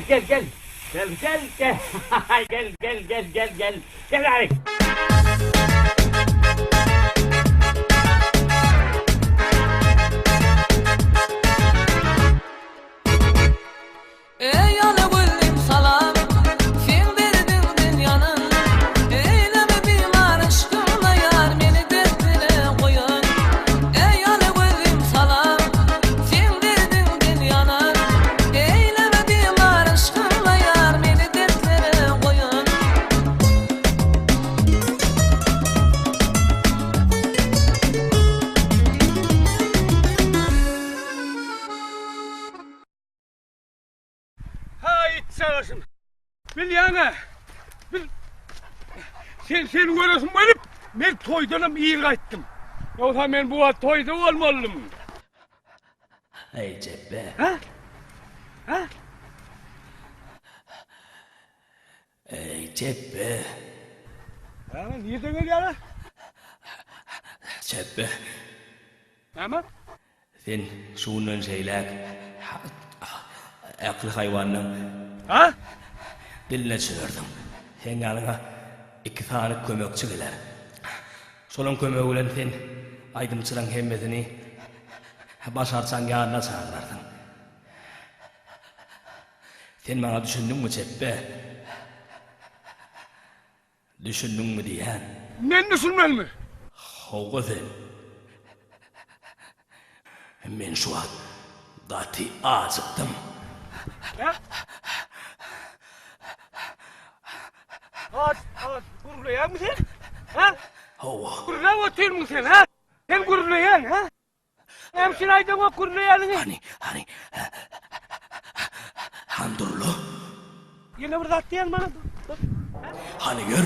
gel gel. Gel gel gel. Gel gel gel gel gel. Gel bärik. Eý ana gülim salam, Seň derdiňden ýanan, Eýleme bimar yşkyňda ýar Meni dertlere goýan. Eý ana gülim salam, Seň derdiňden ýanan, Eýleme bimar yşkyňda ýar Meni dertlere goýan. Haý it çagaşym. Bilýäň-ä, biz sen seni göresim gelip, men toýdanam ir gaýtdym. Ýogsa men bu wagt toýda bolmalydym. Eý Jepbe. Hä? Hä? Eý Jepbe. Näme, nirden gelýärler? Jepbe. Näme? Sen şu günden şeýläk ähli haýwanlaň Ha? diline çygarsyň. Seň ýanyňa iki sany kömekçi geler. Şolaň kömegi bilen sen aýdymçylaň hemmesini baş arçaň ýanyna çagyrarsyň. Sen maňa düşündiňmi, Çepbe? Düşündiňmi diýýän. Men düşünmelimi? Hawa sen. Men şu wagt gaty ajykdym. Hä? Aç, aç, gürleýäňmi sen? Hä? Hawa. Gürläp otyrmyň sen, hä? Sen gürleýäň, hä? Näme üçin aýdaňok gürleýäniňi? Hany, hany, hany durla. Ýene bir zat diýen maňa. Hany ýör.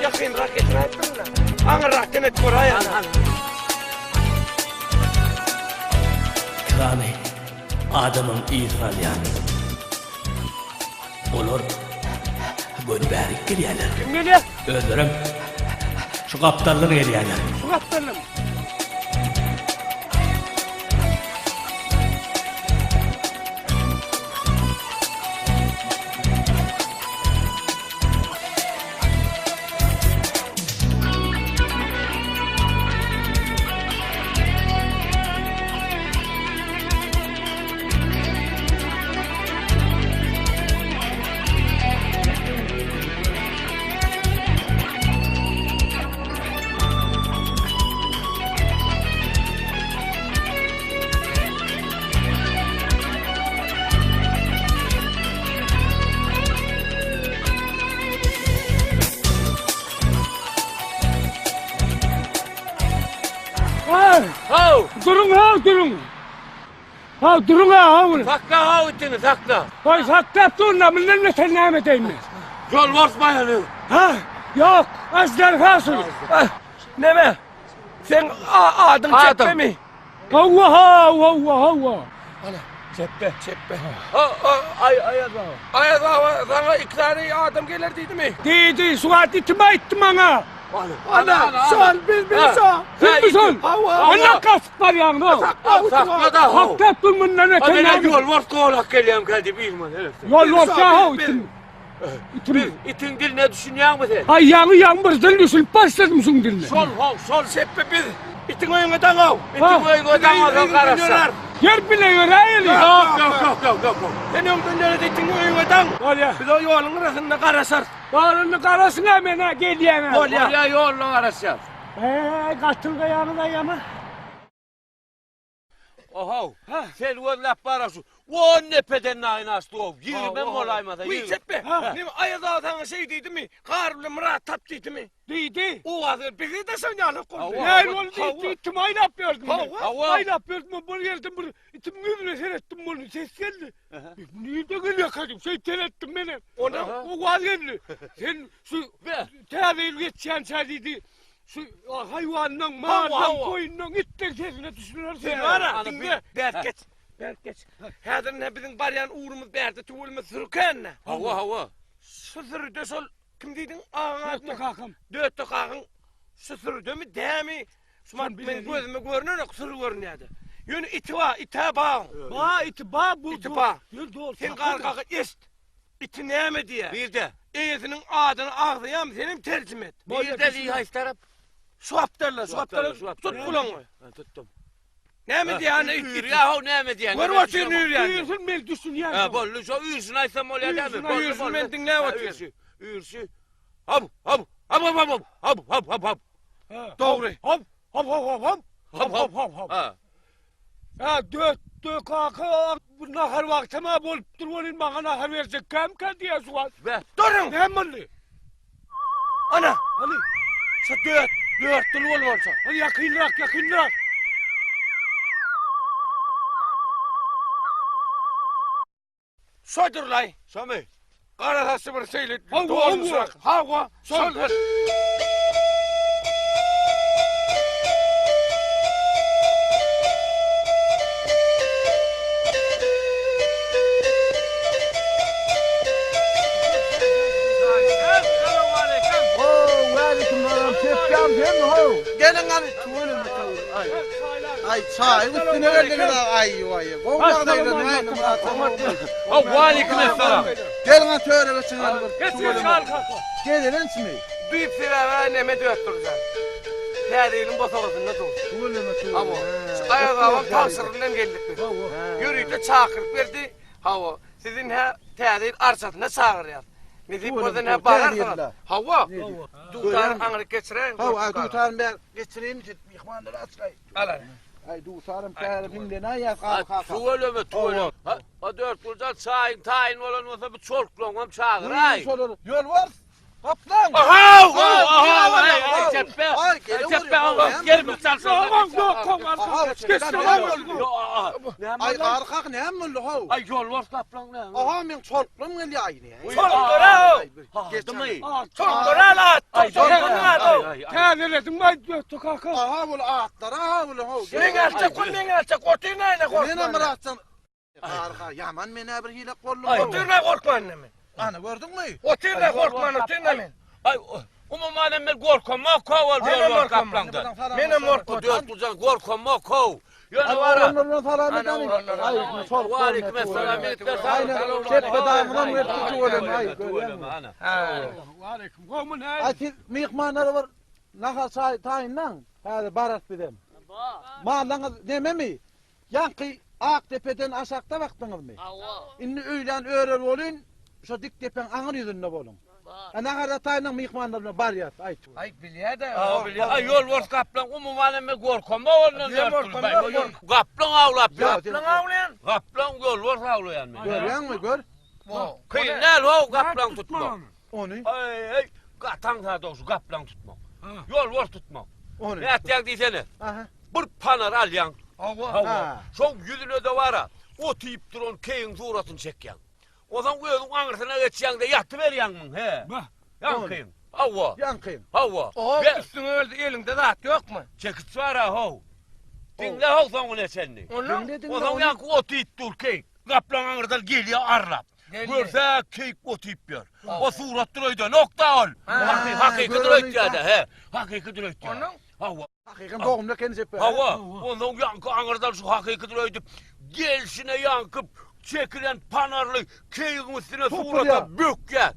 Ýakynrak getiräýipdirin-le. Aňyrrakdan et göräýen. Krany adamyň yzyny alýar. Olar göni bärik gelýärler. Kim gelýär? Özlerem şu gapdaldan gelýärler. Şu gapdaldan. Haw! Duruň haw duruň. Haw duruň ha haw. Sakla haw itiňi sakla. Goý saklap dur da mundan beter näme edeýin men? Ýol basmaýaly. Ha? Ýok, aždarha şul. Neme? Seň adyň Çepbemi? Hawa haw hawa hawa. Ana, Çepbe, Çepbe. Ay Aýaz baba. Aýaz baba saňa iki sany adam geler diýdimi? Diýdi, şu wagt itim aýtdy maňa. Ana, şol biz biz şo. Sizmi şol? Hawa. Ana gaçyp barýaň no. Sakla da. Saklap dur mundan öten. Ana ýolbars kowalap gelýämkä diýip yzman Ýolbars ýa-how itim. Biz itiň diline düşünýäňmi sen? Aý ýaňy ýaňy bir dil düşünip başladym şuň diline. Şol how, şol sepbe biz itiň öýüňe daňaw. Itiň öýüňe daňaw garaşsa. Ýör bile ýöräýeli. Ýok, ýok, ýok, ýok, ýok. Sen öňden ýöre itiň öýüňe daň. Bolýa. Biz o ýoluň gyrasynda garaşarys. Ýolunda garaşyň-a men-ä gelýän-ä. Bolýa. Bolýa ýolda garaşýas. Eý, gatylgaýaňyz aýama. Ohow, sen gözläp bara şu on depeden naýyn açdy-ow, ýigrimem bolaýmasa, ýigrimi. Çepbe, neme Aýaz aga saňa şeý diýdimi, Gar bilen Myrat tap diýdimi? Diýdi. Owaz gelip, bizi-de şoň ýaly boldy. Nähili boldy diýdi, itim aýlap ýördüm. Hawa. Aýlap ýördüm, bir ýerden bir itimiň ýüzüne seretdim, boldy, ses geldi. Nirde gelýärkä diýip, şeýdip seretdim menem. Onda owaz geldi. Sen şu täze ýyl geçýänçä diýdi. Şu haýwanyň, malyň, goýnuň, itleň sesine düşünersiň. Sen bar-a, diňle, bärik geç. Bärik geç. Häzir ine biziň barýan ugrumyz bärde tüweleme sürü kän-dä. Hawa, hawa. Şu sürüde şol kim diýdiň agaň adyny? Dötde kakam. Dötde kakaň şu sürüdemi, dämi? Şu wagt meň gözüme görnenok, sürü görünýär-de. Ýöne iti bar, it-ä bar. Ba, iti ba, bu. Iti ba. Ýöne dogry. Sen Garry kaka eşit. Iti näme diýýär? Birde. Eýesiniň adyny agzaýarmy, senem terjime et. Birde diý haýsy tarap? Şu gapdalda, şu gapdalda. Tut gulagyňy. Ha, tutdum. Näme diýýär ana it? Üýrýär how näme diýýär? Görüp otyryn üýrýänini. Üýrsün men düşünýän. Ha, boldy, şo üýrsün aýtsam bolýar dämi? Boldy, üýrsün men diňläp otyryn. Üýrşi. Hop, hop, hop, hop, hop, hop, hop, hop, hop. Dogry. Hop, hop, hop, hop, hop. Hop, hop, hop, hop. Ha. Ha, dörtde kaka bu nahar wagtam-a bolupdyr welin maňa nahar berjekkämkä diýýär şu wagt. Be. Duruň! Näme boldy? Ana! Hany? Şu dört, dört dul bol bolsa. Hany ýakynrak, ýakynrak. Şodur-laý. Şomy? Gara saçly bir şeýle Hawa, dolmuşrak. hawa. Hawa, şoldur. Geliň hany tüweleme tüweleme. Ay çaýyň üstüne geldiňiz aý waý. Gowy ýagdaýda näme Myrat Haw waleýkim esselam. Geliň ha töre geçiň hany bir. Geç geç al kaka. Gezelençmi? Düýp sebäbi neme dört durjan. Täze ýylyň bosagasynda dur. Tüweleme tüweleme. Hawa. Şu aýagabam tabşyrygy bilen geldik biz. Ýörite çakyryp geldi. Hawa. Sizi ine täze ýyl arçasyna çagyrýas. Nesip bolsa ine bararsyňyz. Hawa. Dutary aňryk geçiräýiň. Hawa, dutaryny bär geçireyim siz myhmanlary açlaý. Al hany. Aý dutarym täze diňlenäýýär Garry kaka. Tüweleme tüweleme. Ha Dörtgüljan çaýyň taýyn bolan bolsa bu çolklaňam çagyraý. Ýolbars! Gaplaň! Aha! Aha! Aý çepbe! Çepbe! Gel bir çalşa. Yok yok yok. Geç Aý Garry kaka näme boldy how? Aý ýolbars gaplaň näme? Aha meň çolklam gelýär aý ne? Çolklara how! Geçdymy? Çolklara at! Çolklaryň ady! Täzeledim aý dörtde kaka. Aha bul atlar aha bul how. Men alçak ol men alçak otyryn aýna Menem gorkman. Myratjan. Garry kaka ýaman men-ä bir hile boldum. Otyryn aý gorkman men. Ana gördüňmi? Otyryn aý gorkman otyryn men. Aý umuman men gorkamok how ol Menem ýolbars gorkamok. gaplaňdan. Menem gorkman. Dörtgüljan gorkamok how. Ýöne bara. Oglanlar bilen salam Ana, edäni. oglanlar. Aý, çolk. Waleýkim esselam ýigitler sag Aýna, çepbe daýymyzam gelipdir tüweleme. Aý, görýäňmi? Aleyküm. Gowy näme? Aý siz myhmanlara bir nahar çaý taýynlaň. Häzir bararys bizem. Mallaňyz nememi? Ýaňky ak depeden aşakda bakdyňyzmy? Indi öýlän örer bolyn, şo dik depäň aňyr ýüzünde boluň. A nahar-da taýynlaň myhmanlar bilen barýas, aý. Aý bilýä-de. Aý ýolbars gaplaň umuman men gorkamok ondan Sen gorkamok. Gaplaň awlap ýör. Gaplaň awlaýan. Gaplaň ýolbars awlaýan men. Görýäňmi, gör. Kyn däl how gaplaň tutmak. Ony. Aý aý gataň zady şu gaplaň tutmak. Ýolbars tutmak. Ony. Nätýäň diýsene. Aha. Bir panar alýaň. Hawa. Hawa. Şoň ýüzüne-de bara, ot iýip duran keýigiň suratyny çekýäň. Onsoň özüň aňyrsyna geçýäň-de ýatyberýäň muň, he. Ýaňkyň. Hawa. Ýaňkyň. Hawa. Oho, Be- üstüňe geldi, eliňde zat ýokmy? Çekiç bar-a, how. Diňle how soňuna çenli. Ondan Diňle, diňle Onsoň ony. ýaňky ot iýip dur keýik. Gaplaň aňyrdan gelýär arlap. Geldi. Görse, keýik ot iýip ýör. O suratdyr öýdenok-da ol. Haky- Hakykydyr öýtýär-de, he. Hakykydyr öýtýär. Ondan? Hawa. Hakykam dogumly eken Jeppe. Hawa, onsoň ýaňky aňyrdan şu hakykydyr öýdüp, gelşine ýaňky çekilen panarly keýigiň üstüne surata bökýär.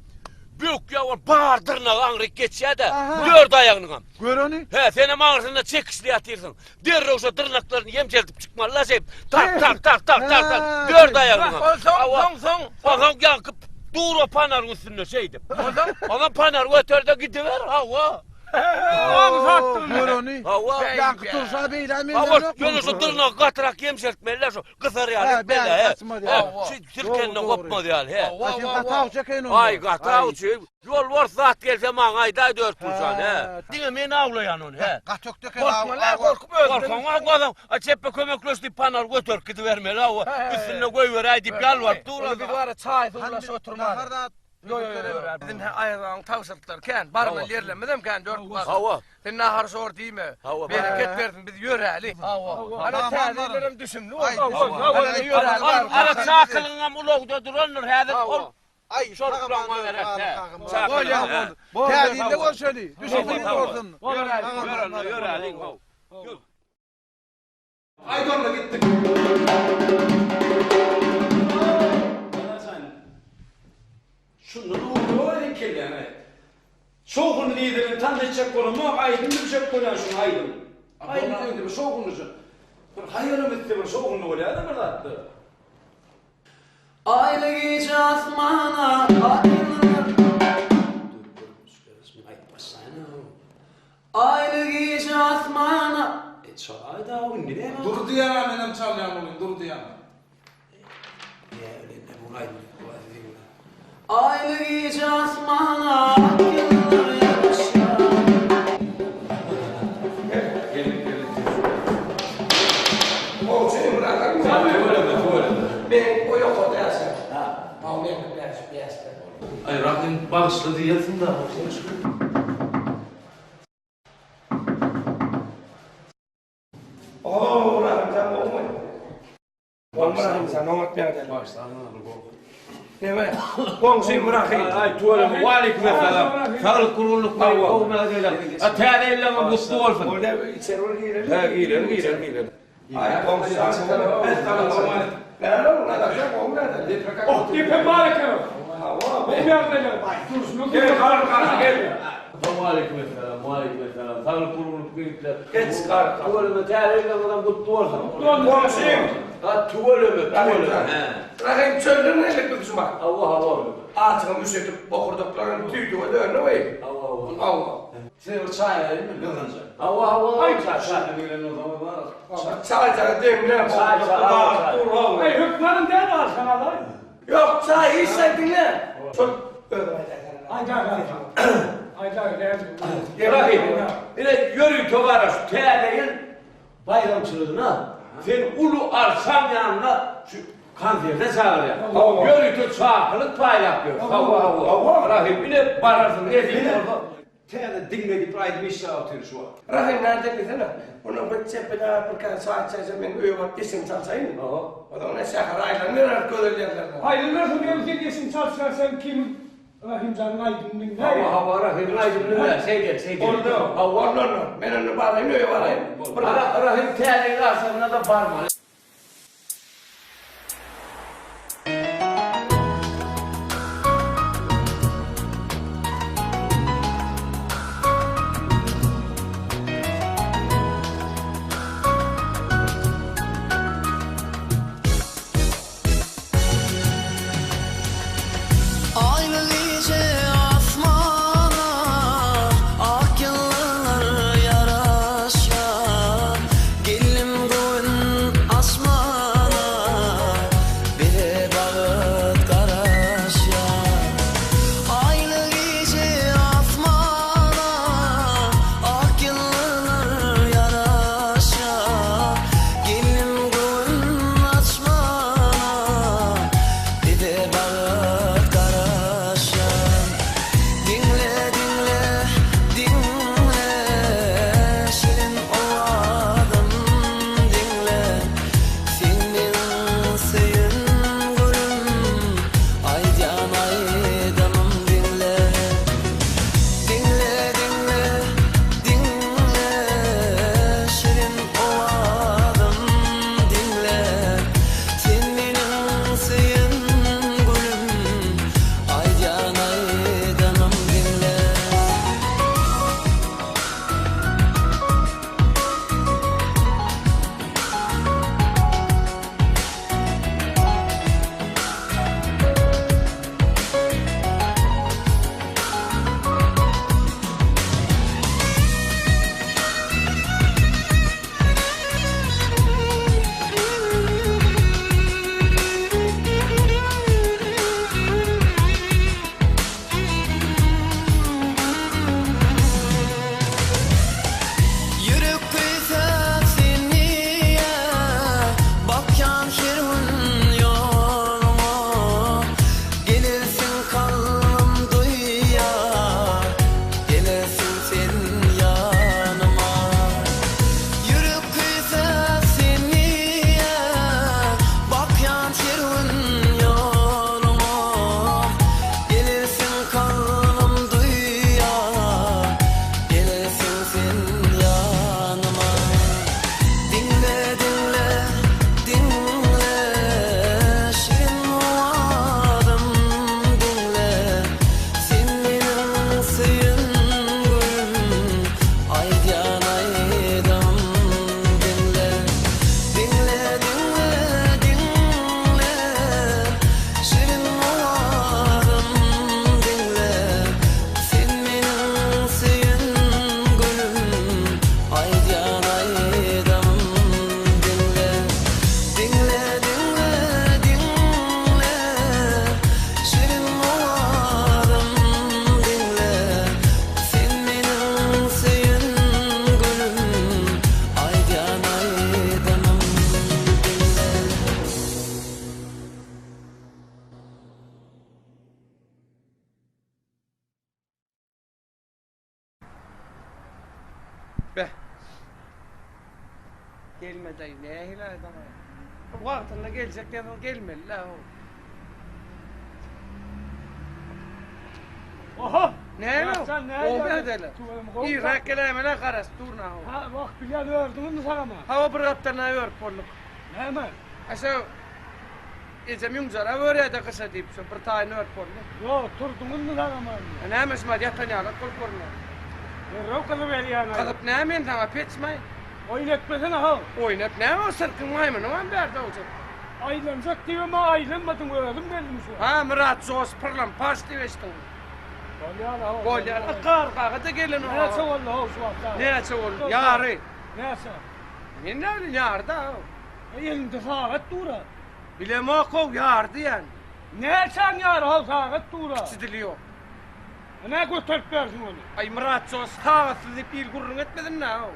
Bökýär, ol bar dyrnagy aňryk geçýär-de, dört aýagynyňam. Gör ony. He, senem aňyrsynda çekişli ýatyrsyň. Derrew şo dyrnaklaryny ýemşerdip çykmaly-la şeýdip. Tak, tak, tak, tak, tak, tak, dört aýagynyňam. Onsoň, soň, soň. Onsoň ýaňky dur o panaryň üstünde şeýdip. Onsoň, onsoň panary göter-de gidiber, hawa. Gör ony. Hawa. Ýaňky turşa beýle menden Hawa, ýokmy? ýöne şu dyrnagy gatyrak ýemşertmeli-le şu gysar ýaly Hä, etmeli, bäri he. gaçmaz ýaly. He, şu sirkende Dogry, gopmaz ýaly, he. Ha, sen gaty awçy eken onda. Aý, gaty awçy. Ýolbars zat gelse maňa aýdaý dörtburçan, he. Hä. Diňe men awlaýan ony, he. Gaty ökde eken. Gorkma, gorkup öldüm. Gorkaňa gozan, a çepbe kömekleş diýip panar göterip gidibermeli, hawa. Üstünde goýberäý diýip ýalbaryp dur. Biz bara çaý suwlaşyp oturmaly. Nahar zat. Ýok, ýok, ýok. Biziň hä aýagyň tabşyryklary kän. Barmaly ýerlerimizem kän, dört bar. Hawa. Sen nahar şor diýme. Hawa. Bereket bersin, biz ýöräli. Hawa. Ana täze ýyllarym düşümli bolsun. Hawa. Ana ýöräli. Ana çakylygyňam ulagda durandyr häzir ol Aý, şol ulagyňa gerek däl. Bolýa, boldy. Täze ýylda görşeli. Düşümli bolsun. Ýöräli, ýöräli, ýöräli. Aý donla gitdik. Garajan, şundan ugur ýok eken kelläňe. Şowhunly diýseňem tans etjek bolamok, aýdym biljek bolýan şuň aýdym. Aýdym diýende bir şowhunlyja. Bir haýalam etse bir şowhunly bolýar-da bir zatlar. Aýly gije asmana aýlar. Aýly gije asmana. E çaý da indi näme? Durdy ýa menem çalýan bolýan Durdy ýa. Aýly gije asmana ak ýyllar ýaraşýar. Men o ýokarda ýaşaýan. Haw meňki bäş bäşde. Aý Rahym bagyşla diýersiň-dä. Ooo Rahym sen gowumy? Gowy Rahym sen oňat ýagdaýlar. Neme? Goňşym Rahym. Aý tüweleme. Waleýkim essalam. Saglyk gurgunlyk gowy ýagdaýlar. A täze ýyllaňam gutly bolsun. Bolýa içeri bir girelim. Hä girelim girelim girelim. Aý goňşy Näme bu? Näme gowy ýagdaýlar. Oh, depe bar eken. Hawa, gowy ýagdaýlar. Durşuna Gel gar gar gel. Waleýkim essalam. Waleýkim essalam. Saglyk gurgunlyk ýigitler. Geç gar. Tüweleme täze ýyllaňyzam gutly bolsun. Goňşym. Ha tüweleme tüweleme. Hä. Rahym çölden geldik biz şu mahal. Hawa hawa. Atyňy üşedip bokurdaklaryň tüýdüge döndi we. Hawa hawa. Hawa. Size bir çaý bereyinmi gyzgynja? Hawa hawa. Aý, Çaý. Çaý çaý demle. Çaý çaý. Aý, hökmanyň däl alsaň alaý. Ýok çaý içseň diňle. Şol özüň aýdaýsana. Aýdaý, aýdaý. Aýdaý, Rahym, ine ýörite bara şu täze ýyl baýramçylygyna seni uly arçaň ýanyna şu konserte çagyrýan. Ýörite çakylyk paýlap ýör. Hawa, hawa. Rahym, ine bararsyň, nesip bolsa. Täze diňle diýip bir aýdym işläp otyr şu wagt. Rahym nädip diýsene. Ondan bir çepede bir käse çaý içäýsem men öýe baryp eşigimi çalşaýyn. Hawa. Ondan ine şähere aýlanybereris gözel ýerlerde. Aýlanybersin men seň eşigiňi çalyşýan sen kim Rahymjanyň aýdymyny diňläý. Hawa, hawa, Rahymyň aýdymyny diňle. Şeýdeli, şeýdeli. Boldy. Hawa. Boldy onda. Men onda baraýyn öýe baraýyn. Bir Rahym täze ýyl agşamyna-da barmaly. Aýly gije asmana ak ýyllar ýaraşýar. Geldim göwün asmana bize bagt garaşýar. Aýly gije asmana ak ýyllar ýaraşýar. Geldim göwün açmana bize bagt garaşýar. Beh. Gelmedi-aý, nähili aýdam-aý. Wagtynda geljek diýseň gelmeli-dä how. Oho! Näme? Ýatjan, näme? Gowy ýagdaýlar. Tüweleme gowy. Irräk geläýmeli-ä garaşyp durun-a how. Ha, wah, bilýän ördüňizmi sagama? Hawa, bir gapdalynam örüp bolduk. Näme? A şo ejem ýüňjara örýär-de gyşa diýip, şo bir taýyny örüp boldy. Ýok, turduňyzmy sagama indi? A näme şumat ýatan ýalak bolup görünýär. Derrew gyzyp elýän-aý. Gyzyp näme men saňa peçmi-aý? Oýun etmesene how. Oýun et näme o sirkiň maýmyny barmy bärde o çetde. Aýlanjak diýibem-ä aýlanmadyň özüm geldim şu wagt. Ha Myrat jos pyrlampaç diýip eşitdiň. Bolýar how. Bolýar. Ykar kaga-da gelenok. Näçe boldy how şu wagt sagat? Näçe boldy? Ýary. Näçe? Men näme bileýin ýary-da how. Eliňde sagat dur-a. Bilemok how ýary diýýän. Näçäň ýary how sagat dur-a. Kiçi dili ýok. Nä göterip bersiň ony? Aý Myrat jos sagatsyz diýip il gürrüň etmesin-dä how.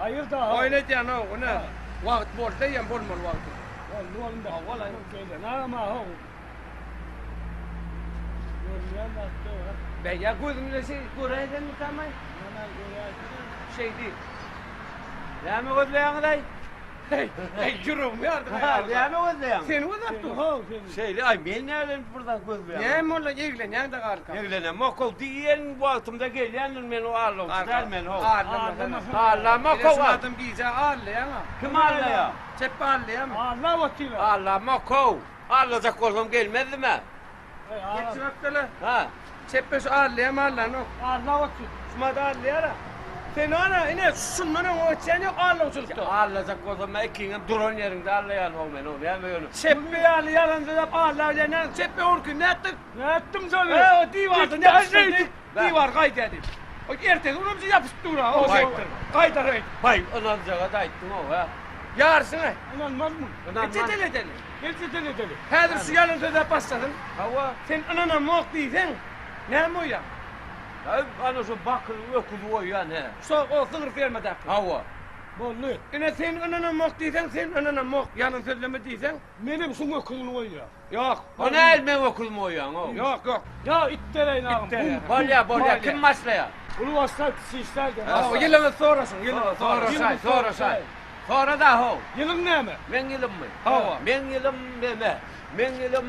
Aýyr-da how. Oýun edýän how ine. Wagt boldy eýýäm bolmaly wagty. Boldy boldy. Hawa-laý. Gelen agam-a how. Görünýän zat ýok-a. Beýä gözüň bilen şeýdip göräýsenmikäm-aý? Nämäni göräýsene? Şeýdip. Näme gözleýäňiz-aý? Heý, heý, ýüregimi ýardyň-aý. Ha, näme gözleýäň? Seni gözläp dur. How seni. Şeýle, aý, men nälen bir zat gözleýän? Näme boldy, eglenýäň-de galka. Eglenemok-ow, diýen wagtymda gelýändir men o allawçy däl men, how. Allamasana. Allamok-ow. Ine şu adam gije allaýaň-a. Kim allaýa? Çepbe allaýamy? Allap otyr-a. Allamok-ow. Allajak bolsam gelmezdim-ä. Geçip öpdüler. Ha. Çepbe şu allaýam allanok. Allap otyr. Şumada allaýar-a. Sen ana ine şundan öňe geçýän ýok allawçylykda. Allajak bolsam men ikiňem duran ýeriňde allaýan-ow men ow näme ýöne. Çepbe ýaly ýalan sözläp alla bilen näme çepbe on gün nätdiň? Nätdim şony? He o diwardan ýapyşdyrdy. Diwar gaýdýar diýip. O ertesi günem şu ýapyşyp dur-a. O şeýtdir. Gaýdar öýdüp. Baý ynanjaga-da aýtdyň-ow hä. Ýaryşyň-aý. Ynanmazmyň? Ynanman. Jedel edeli. Gel jedel edeli. Häzir şu ýalan sözläp başlasyn. Hawa. Sen ynanamok diýseň, näme goýýaň? Äý, ana şo bakylyň öküzi goýýan, hä. Şo o sygyr fermadaky. Hawa. Boldy. Ine sen ynanamok diýseň, sen ynanamok, ýalan sözleme diýseň. Menem şuň öküzini goýýan. Ýok. O nähili meň öküzimi goýýaň-ow? Ýok, ýok. Ýa it bereýin agam. It bereýin. Bolýa, bolýa. Kim başlaýar? Uly başlar, kiçi işler diýen. Hawa, ýylyňyzy soraşyň, ýylyňyzy. Soraşaý, soraşaý. Sora-da how. Ýylyň näme? Meň ýylymmy? Hawa. Meň ýylym neme? Meň ýylym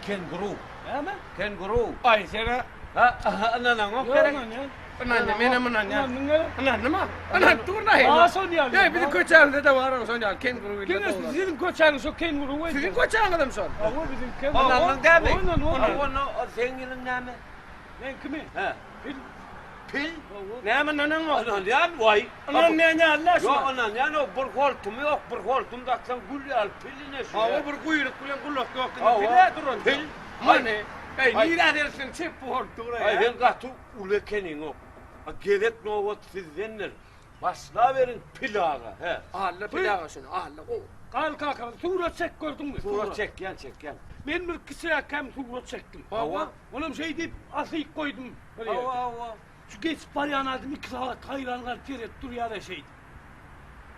kenguru. Näme? Kenguru. Aý, sen-ä. Ha, ynanaňok gerek. Ýok, ynanýan. Ynanýan, menem ynanýan. Ynandyň gerek? Ynandyma? Ynanyp dur-da. Bar şon ýaly. Eý, biziň köçämizde-de bar-ow şon ýaly kenguru bile Diňe siziň köçäňiz şo kenguru goýdy. Siziň köçäňizem şol. Hawa, biziň kenguru. Ynandyň dämi? Ynandyň. Hawa, onda seň ýylyň näme? Meňkimi? Hä. Pil. Pil? Näme ynanaňok? Ynanýan, waý. Ynanmaýan ýaly-la şuňa. Ýok, ynanýan, o bir holtumy ýok, bir holtum daksaň gül ýaly pil ine şu. Hawa, bir guýruk bilen gulak ýok indi pil-ä duran. Pil. Many. Eý, nirä sertseň çep bolup dur-aý. Aý, sen gaty uly ekeniň-ow. Gezek nobat sizdendir. Başlaberiň pil aga, hä. Alla pil aga şuny, alla gowy. Gal kaka, surat çek gördüňmi? Surat çekýän, çekýän. Men bir kiçiräkkäm surat çekdim. Hawa. Onam şeý diýip asyp goýdum bir ýerde. Hawa, hawa. Şu geçip barýan adam iki sagat haýran galyp seredip durýar-a şeýdip.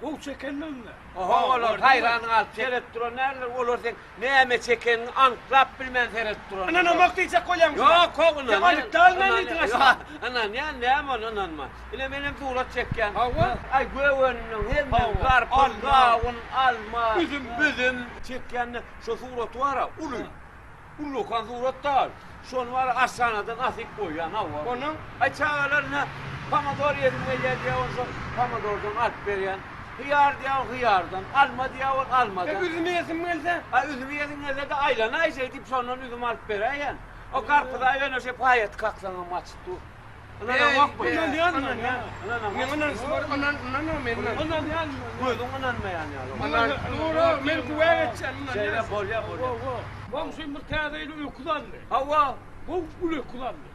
Gowy çekendirin-dä. Oho, olar haýran galyp seredip duran däldir, olar seň näme çekeniňi anyklap bilmän seredip durandyr. Ynanamok diýjek bolýaňmy? Ýok, how ynanýan. Sen aýdyp dälmi diýdiň aşa. Ynanýan, näme ony ynanman. Ine menem surat çekýän. Hawa. Aý gök önümleň hemme garpyz, gawun, alma, üzüm, üzüm çekýände şo suraty bar-a, uly. Ullakan surat dal. Şony bar aşhanadan asyp goýýan hawa. Onuň Aý çagalar ine pomidor ýesim gelýär diýýär ony şo pomidordan alyp berýän. Hyýar diýýär ol hyýardan, alma diýýär ol almadan. E üzüm ýesim gelse? Aý üzüm ýesiň gelse-de aýlanaý şeý diýip şondan üzüm alyp beräýýän. O garpyza ýöne şeý paýaty kaksaňam açyp dur. Ynanaňokmy? Ynanýan ynanýan. Ynanaňok. Men ynanşym bar, ynan, ynanam men ynan. Ynanýan. Gözüň ynanmaýan ýaly. Ynan, dur-a, men güwä geçýän, ynanýan. Şeýle bolýar, bolýar. Goňşym bir täze ýyly öküz aldy. Hawa. Gowy uly öküz aldy.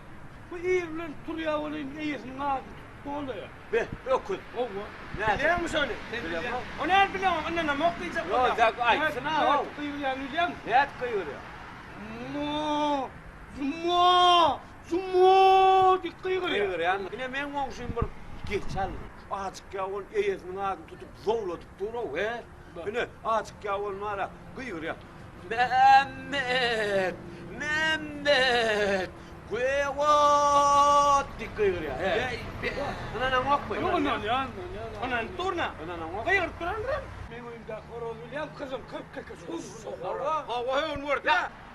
Bu ir bilen turýar welin eýesiniň adyny tutup bolaýar. Be, öküz. Hawa. Bilýäňmi şony? Sen bilýäň. O nädip bilýäň, ynanamok diýjek bolýar. Ýok, zäk aýtsyn-a, how. Nädip gygyrýany bilýäňmi? Nädip gygyrýar? Mo, mo. Zummo! diýip gygyrýar. Gygyrýan. Ine meň goňşym bir geçi aldy. Ajyk ýawun eýesiniň adyny tutup zowladyp dur-ow, he? Ine, ajyk ýawun bar-a, gygyrýar. Mämmet! Mämmet! Göwat! diýip gygyrýar, he? Ynanaňokmy? Ýok ynanýan, ynanýan. Ynanyp durna. Ynanaňok. Gygyryp durandyram. Meň öýümdäki horozy bilýäň, gyzym 42 şo. Hawa, hawa öň gördi.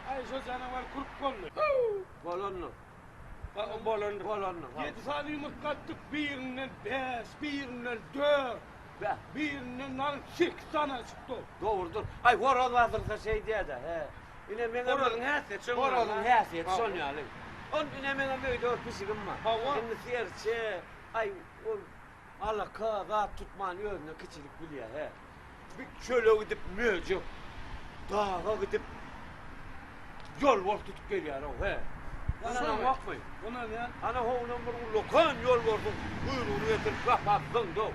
Aý şo janawar kürk boldy. Bolandyr. Bolandyr. Bolandyr. Ýedi sany ýumurtga atdyk, birinden bäş, birinden dört, Bäh. birinden dagy sekiz sany çykdy. Dogrudyr. Aý horoz basyrsa şeýdýä-dä, he. Ine meňem Horozyň häsiýeti şoň Horozyň häsiýeti şon ýaly. Ol ine meňem öýde bir pişigim bar. Hawa. Indi serçe, aý ol alaka zat tutman özüne kiçilik bilýä, he. Bir çöle gidip möjek, daga gidip ýolbars tutup gelýär-ow, he. Ynanaňokmy? Ynanýan. Ana howunyň bir ullakan ýolbarsyň guýrugyny getirip gapap zyňdy-ow.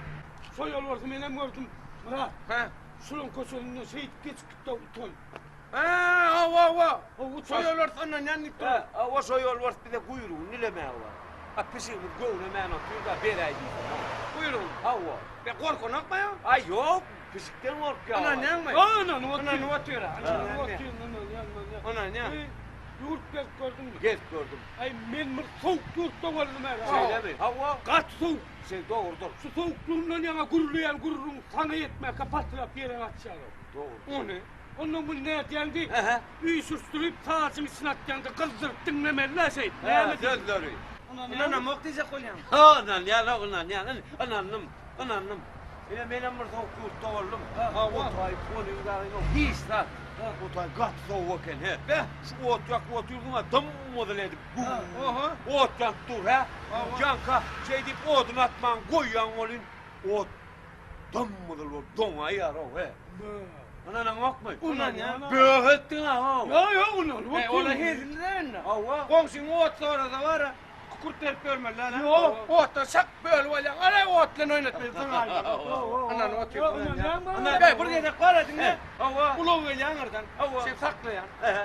Şo ýolbarsy menem gördüm, Myrat. Hä? Şulaň köçesinden şeýdip geçip gitdi-ow, utan. Hä, hawa, hawa. Hawa, Şo ýolbars ynanýan diýip dur. Hä, hawa şo ýolbars bize guýrugyny dilemäge bar. A pişigimiz göwnemän otyr-da, beräý diýsene-ow. Guýrugyny? Hawa. Be, gorkanokmy ýa? Aý, ýok, pişikden gorkýar. Ynanýaňmy? Ha, ynanyp otyryn. Ynanyp otyr-a, Ynanyp ynanýan. otyryn, ynanýan, ynanýan. Ynanýan. Eý, ýurt gezip gördüňmi? Gezip gördüm. Aý, men bir sowuk ýurtda boldum häzir. Şeýlemi? Hawa. Gaty sowuk. Şeý, dogrudyr. Şu sowuklygyndan ýaňa gürleýän gürrüň saňa ýetmänkä patylap ýere gaçýar-ow. Dogry. Ony. Ondan muny nädýäň diý, Ähä. üýşüşdirip, saçyň içine atýaň-da, gyzdyryp diňlemeli-dä şeýdip. Hä, Näme diýip? sözleri. Ynanamok diýjek bolýaň. Ha, ynanýan-ow, ynanýan. Ynandym, ynandym. Ine, menem bir sowuk ýurtda boldum. Otaý, onuň dagyny hiç zat. Otaý gaty sowuk eken, he. Beh. Şu ot ýakyp otyrdyň-a, dym-gyzyl edip, güw. Oho. Ot ýanyp dur, hä. Ýaňka şeýdip odun atman goýýaň welin, ot dym-gyzyl bolup doňaýýar-ow, he. Ynanaňokmy? Ynanýan. Böh etdiň-a-ow. Ýok, ýok, ynanyp E, ola otyryn. hezil-dä indi. Hawa. Goňşyň ot sorasa bar-a, kükürt berip ýörmeli däl-ä. Ýok. Otdan şak bölüp alýaň. Ala ot bilen oýnatmaly zyňaýmaly. Ynanyp otyr. Ýok, ynanýaňmy? Be, bir gezek bar diňle. Hawa. Ulag gelýär aňyrdan. Hawa. Sen saklaýaň. Ähä.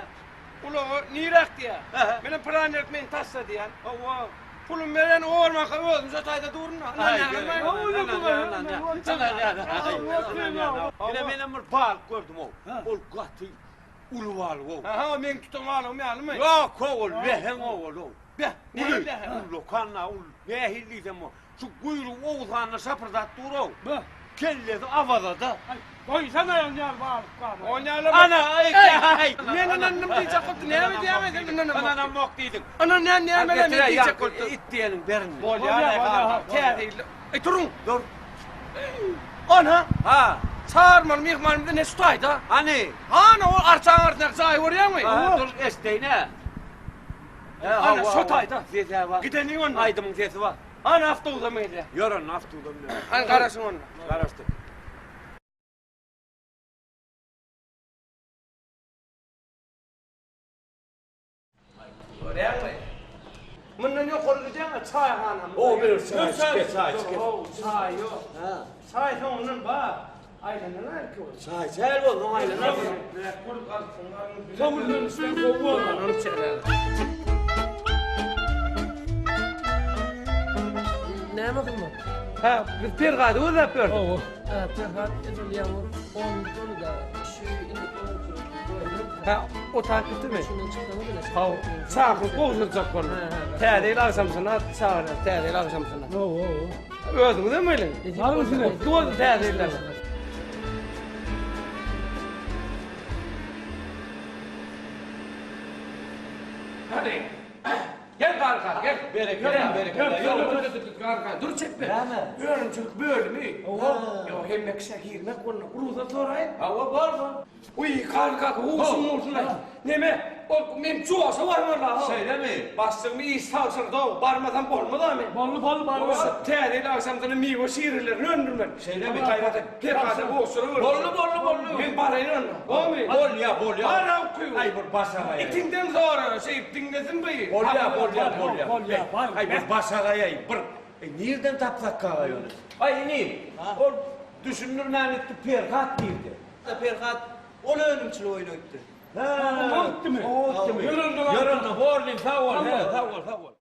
Ulagy niräk diýýär. Ähä. Menem pylan ýerik meni taşla diýýän. Hawa. Pulum beren ormaka özüm şo taýda durun. Ine menem bir balyk gördüm-ow. Ol gaty uly balyk-ow. Aha, meň tutan balygym ýalymy? Ýok-ow, ol läheň-ow ol-ow. Beh, Uly, nähili läheň? ullakan-la, ul nähili diýsem o. Şu guýrugy owsanda şapyrdap dur-ow. Beh. Kellesi Awazada. Aý, goýsana ýaly balyk barmy? Onýaly. Ana, aý, aý. Men ynandym diýjek boldy. Näme diýýäň sen ynanamok? Ynanamok diýdiň. Ynanýan näme men diýjek boldy. It diýeniň berin. Bolýar, bolýar. Täze ýyl. Eý, duruň. Dur. Ana. Ha. Çagyrmaly myhmanymyzy ne şu taýda? Hany? Hany o arçaň arasyndaky jaýy görýäňmi? Dur, eşdeýin-ä. Ana şo taýda. Sesi bar. Gideniň onda. Aýdymyň sesi bar. Ana awtobusam gelýär. Ýör onda awtobusam gelýär. Hany garaşyň onda. Garaşdyk. Görýäňmi? Mundan ýokary gidýäň-ä çaýhana. O bir çaý içip, çaý içip. Çaý ýok. Çaý soňundan bar. Aýlanan aýky ol. Çaý çäl bolsun aýlanar. Soňundan içseň gowy bolar. Onam içerler. Näme hyzmat? Ha, biz Pergady gözläp ýördük. Hawa. Ha, Perhat edil ýaňy onda şu indi Ha, o takipdimi? Şundan çyksaňyz ine. Hawa, çakylyk gowşurjak boldy. Täze ýyl agşamsyna çagyrýar, täze ýyl agşamsyna. Hawa, hawa. Özüňizem geliň. Baryň size. Gutly bolsun täze ýyllar. Hadi. Gel garga, gel. Berekella, berekella. Garga, dur çekme. Näme? Önümçilik bölümi. Ýok, hemme kişä girmek bolna. Rugsat soraýyn. Hawa, bar, bar. Uý, garga, gowsun bolsun. Neme? Ol men joşa barmaly. Şeýlemi? Başlygymy iş tabşyrdy, barmasam bolmaz men. Boldy, boldy, bar. Şu täze ýyl agşamsyna miwe şirelerini öndürmeli. Şeýlemi? Gaýrat et. Perhada gowşuryp. Boldy, boldy, boldy. Men baraýyn onda. Bolmy? Bolýa, bolýa. Bar awky. Aý, bir başagaý. Itiňden zora, şeýip diňlesin bu. Bolýa, bolýa, bolýa. Bolýa, bar. Aý, bir başagaý, bir. E, nirden tapsak kagaý ony? Aý, inim, ol düşündirmän gitdi, Perhat diýdi. Perhat ol önümçilik oýuna gitdi. Hä, Oňa gitdimi? Oňa gitdimi? Ýör onda. Ýör onda, borlym, sag bol, he, sag bol, sag bol.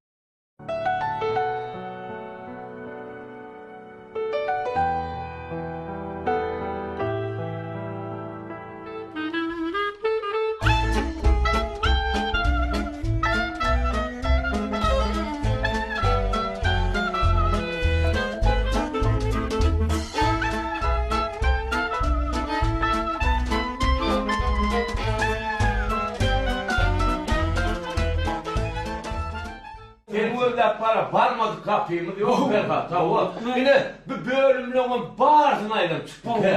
gözläp bara barmadyk gapymyz ýok Perhat, hawa. Ine, bu bölümleňem barysyny aýlanyp çykdyk he.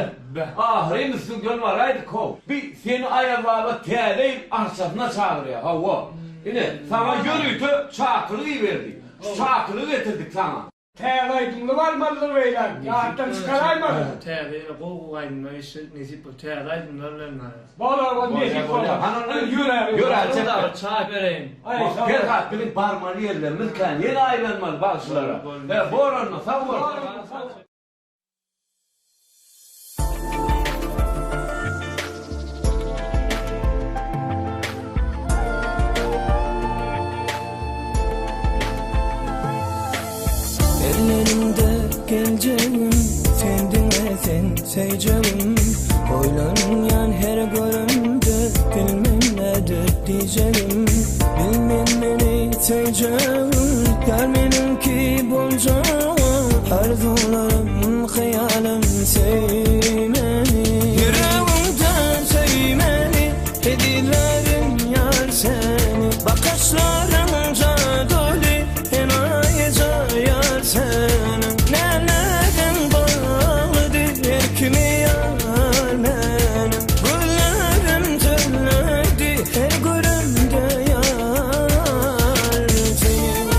Ahyryn üstüňden baraýdyk how. Bi seni Aýaz baba täze ýyl arçasyna çagyrýar, hawa. Ine, saňa ýörite çakylyk iberdi. Şu çakylygy getirdik saňa. Täze aýdymly barmalydyr beýläk, ýatdan çykaraýmaly. Täze ýyla gowy gowy aýdymlar eşitdik nesip bol täze aýdymlar bilen barýas. Bolar bol nesip bolsa. Hany onda ýöräli. Ýöräli çekme. Bir çaý bereýin. Perhat biziň barmaly ýerlerimiz kän ýene aýlanmaly bagşylara. He bor onda sag bol. Ellerimde geljegim Sen diňe sen söýjegim Oýlanýan her görümde Bilmen nädip diýjegim Bilmen meni söýjegim Ýar meniňki boljaga Arzuwlarym hyýalym söý meni Ýüregiňden söý meni Ezizlerim ýar seni Bakyşlaryň jadyly Enaýyja ýar seniň Nälerim baglydy Erkimi ýar meniň Gözlerim sözledi Her göremde ýar seni.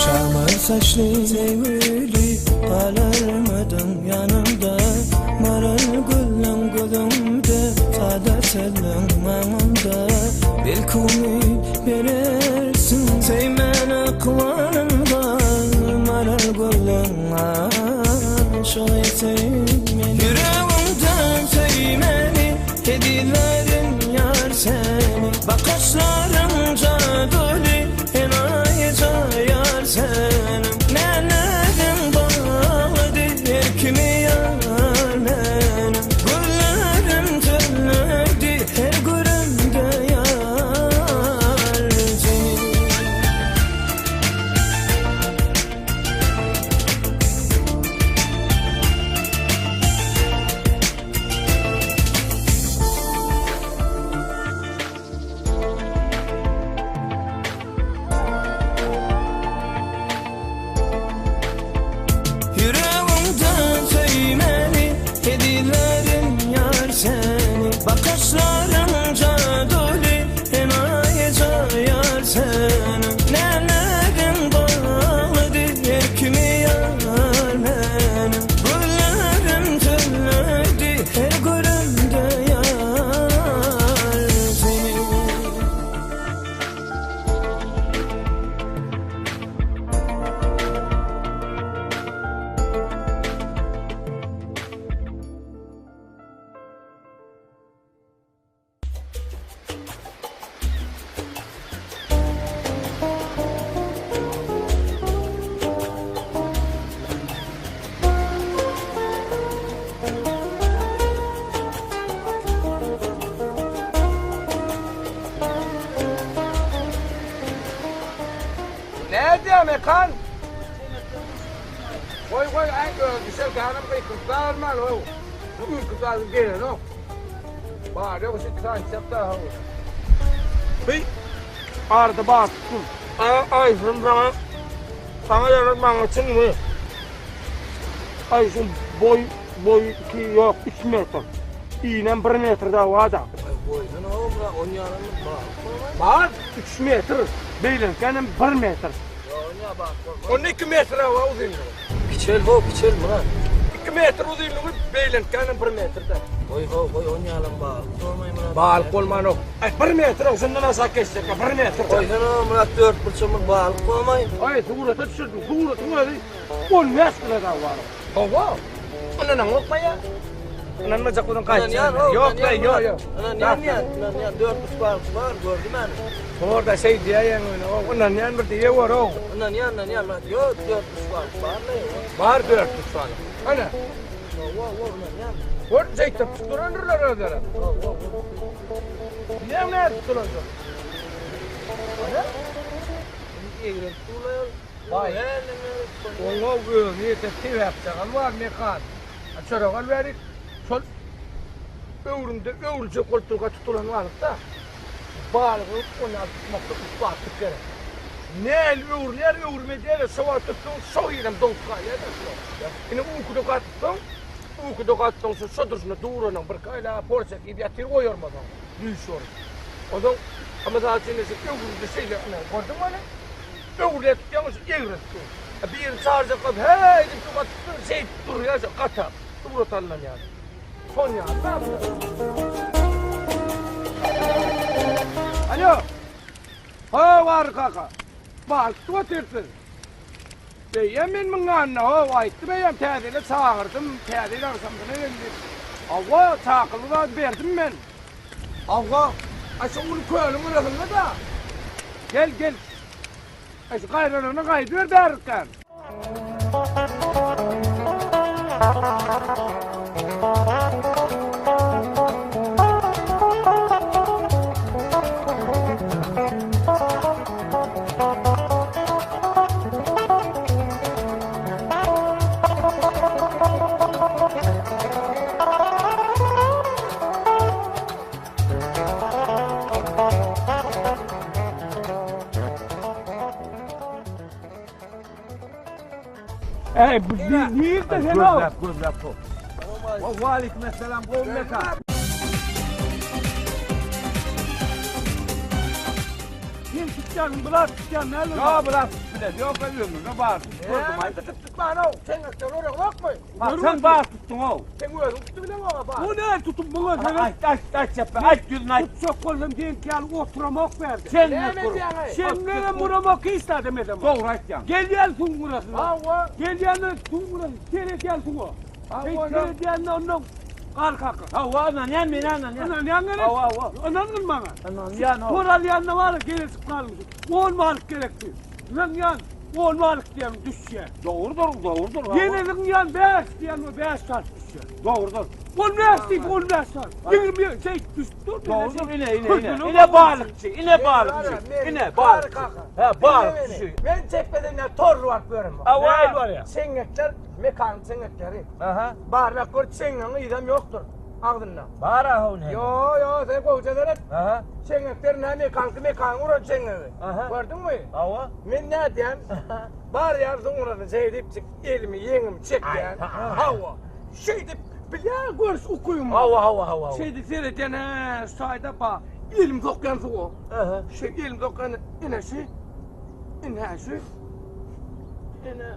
Çamar saçly söýgüli galarmydyň ýanymda Maral gülleň gözüňde sada sözleň aňymda Belki umyt berersiň söýmän ykbalymda Maral gülleň aşygy söý meni Ýüregiňden söý meni ezizlerim ýar seni Bakyşlaryň jadyly enaýyja ýar seniň Nälerim baglydy erkimi ýar meniň Gözlerim sözledi her göremde ýar seni. Ýüregiňden söý meni, ezizlerim ýar seni Bakyşlaryň jadyly, enaýyja ýar seni Nälerim baglydy, erkimi ýar meniň Gözlerim sözledi, her göremde ýar seni. Nädýä Mekan? Goý goý aý öz düşer ganym gykylyp galman how. Bu günki zady gelenok. Bar ýok şu sany çek da how. Bi arada bar tutsun. Aý aýşym saňa saňa ýarar maňa çynmy? Aýşym boý boý 2 ýok 3 metr. Inem 1 metr da wada. Goýsana how bra on ýalanmy balyk bolmaý. Bar 3 metr. Beýlenkänem 1 metr. Onda 2 metr hawa uzynlygy. Kiçel how kiçel Myrat. 2 metr uzynlygy beýlenkänem 1 metr da. Goý how goý on ýalan balyk bolmaý Myrat. Balyk bolmanok. Aý 1 metr şundan aşak geçjek 1 metr. Goýsana Myrat dört burça bir balyk bolmaý. Aý surata düşürdim. Suratyň özi 15 kilo dagy bar. Hawa. Ondan okmaýa. Ynanmajak bolsaň gaýtýan. Ýok, ýok, ýok. Ynanýan, ynanýan dört burç balyk bar gördüm men. Orada şeý diýýän ýöne, o ynanýan bir diýe gör o. Ynanýan, ynanýan Myrat. Ýok, dört burç balyk barmy? Bar dört burç balyk. Ana. Hawa, hawa, ynanýan. Gör, şeýtdirip tutdurandyr özleri. Bilýäň nädip tutulandyr. Ana. Egrelip durlaýar. Baý. Oňa özüne ýeten sebäpjagaz bar, Mekan. Çörek al bärik. Şol öwrümde öwrüljek bolup durka tutulan balyk-da. Balygy ony alyp tutmakda ussatlyk gerek. Nähili öwrülýär, öwrüm edýär-de, şo wagt tutsaň, şo ýerem doňup galýar-da şo. Ine ukuda gatsaň, ukuda gatsaň şu şo durşuna duranyň birki aýlap porçak iýip ýatyr oýarmasaň, düýş görüp. Onsoň, mysal üçin, ine şu öwrüldi şeýle, ine gördüňmi ony? Öwrülýär tutýaň şu egrelip dur. Birini çagyrjak bolup häý diýip suwa tutsaň şeýdip durýar şo gatap surat alnan ýaly. Şon ýaly zatlar. Alo. How Garry kaka. Balyk tutup otyrsyň. Eýýäm men muň ýanynda how aýtdym eýýäm täze ýyla çagyrdym täze ýyl agşamsyna gel diýip. Hawa çakylygy zady berdim men. Hawa, aý şu uly kölüň gyrasynda-da. Gel, gel. Aý şu gaýralygyna gaýdyber bärikden. Ey bu nirde sen o? Gözläp gözläp hop. Wa aleyküm esselam gowy mekan. Sen tutýan, bular tutýan näle? Ýa bular tutup bilen. Ýok ömrüne bar. Gördüm aý. Tutup tutman-ow. Çeňňekden orag ýokmy? Sen bar tutduň-ow. Sen özüň tutdy bileňok-a bar. Bu ne tutup muňa seret. Aýt, aýt, aýt çepbe, aýt ýüzüne aýt. Tutjak bolsam seňki ýaly oturamok bärde. Sen Näme ne kur? edýäň-eý? Şeňňegem uramok hiç zadam edemok. Dogry aýtýaň. Gelýän suwuň gyrasyna. Hawa. Gelýän suwuň gyrasyna seredýän suwa. Hawa. Seredýän ondan gar kaka. Hawa, ynanýan men ynanýan. Ynanýaň gerek? Hawa, hawa. Ynangyn maňa. Ynanýan. Tor alýanda bar gelesip galmyş. On balyk gerekdi. Zyňýan on balyk diýen düşýär. Dogrudyr, dogrudyr. Ýene zyňýan 5 diýen we 5 balyk düşýär. Dogrudyr. 15 diýip 15 balyk. 20 şey düşüp dur. Dogrudyr, ine, ine, ine. Ine balykçy, ine balykçy. Ine balykçy. He, balykçy. Men çekmeden ýa torly baryp görem. Awaý barýa. Çeňňekler, mekanyň çeňňekleri. Aha. Barlap gör, çeňňegiň yzam ýokdur agzynda. Bar ahuw ne? Ýo, ýo, sen gowja seret. Aha. Çeňňekler näme mekaňky mekanyň uran çeňňegi. Aha. Gördüňmi? Hawa. Men nädýän? Barýan soňradan şeýdip elimi ýeňimi çekýän. Hawa. Şeýdip bilýän görüş ukybym. Hawa, hawa, hawa. Şeýdip seredýän, hä, şu taýda ba. Elimi sokýan suwa. Aha. Şeý elimi sokýan ine şu. Ine şu. Ine.